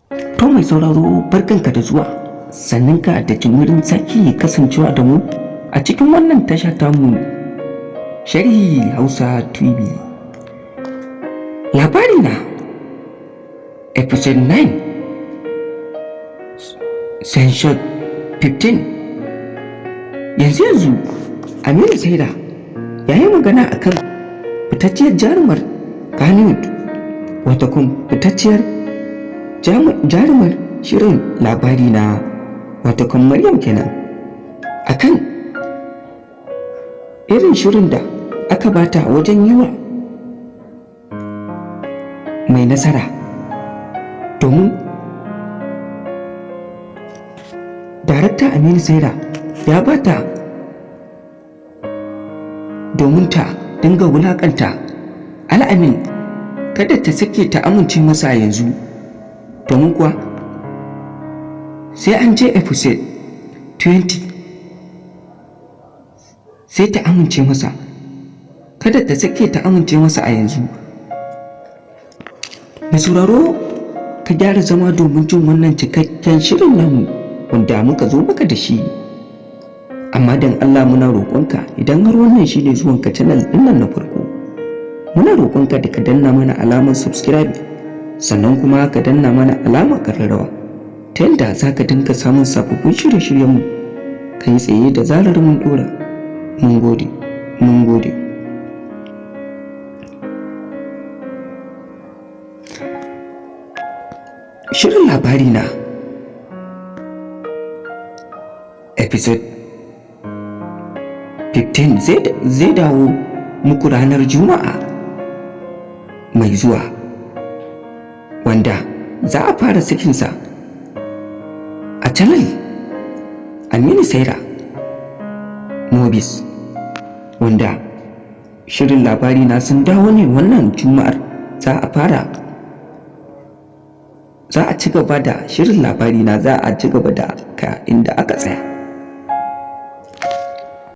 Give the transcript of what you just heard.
To mai sauraro, barkanka da zuwa, sannan ka da jimirin sake kasancewa da mu a cikin wannan tasha tamu, Sharhi Hausa TV. Labari Na episode 9 Season 15. Yanzu yanzu Aminu Saira ya yi magana akan fitacciyar jarumar Kannywood, wata kuma fitacciyar jarumar shirin Labari Na, wata kan Maryam kenan, akan irin shirin da aka bata wajen yi wa Mai Nasara, domin darakta Aminu Saira ya bata domin ta dinga wulakanta Al'amin, kada ta sake ta amince masa yanzu, domin kuwa sai an je episode 20 sai ta amince masa. Kada ta sake ta amince masa a yanzu. Mai sauraro, ka gyara zama domin jin wannan cikakken shirin namu wanda muka zo maka da shi. Amma dan Allah muna roƙonka, idan har wannan shine zuwanka channel ɗin nan na farko, muna roƙonka da ka danna mana alamar subscribe, sannan kuma ka danna mana alamar ƙararrawa, ta yadda za ka dinga samun sababbin shirye-shiryenmu kai tsaye da zarar mun ɗora. Mun gode, mun gode. Shirin Labari Na episode 15 zai dawo muku ranar Juma'a mai zuwa, wanda za a fara sakinsa a channel Aminu Saira Movies, wanda shirin Labari Na sun dawo ne wannan Juma'ar. Za a fara, za a ci gaba da shirin Labari Na, za a ci gaba da ka inda aka tsaya.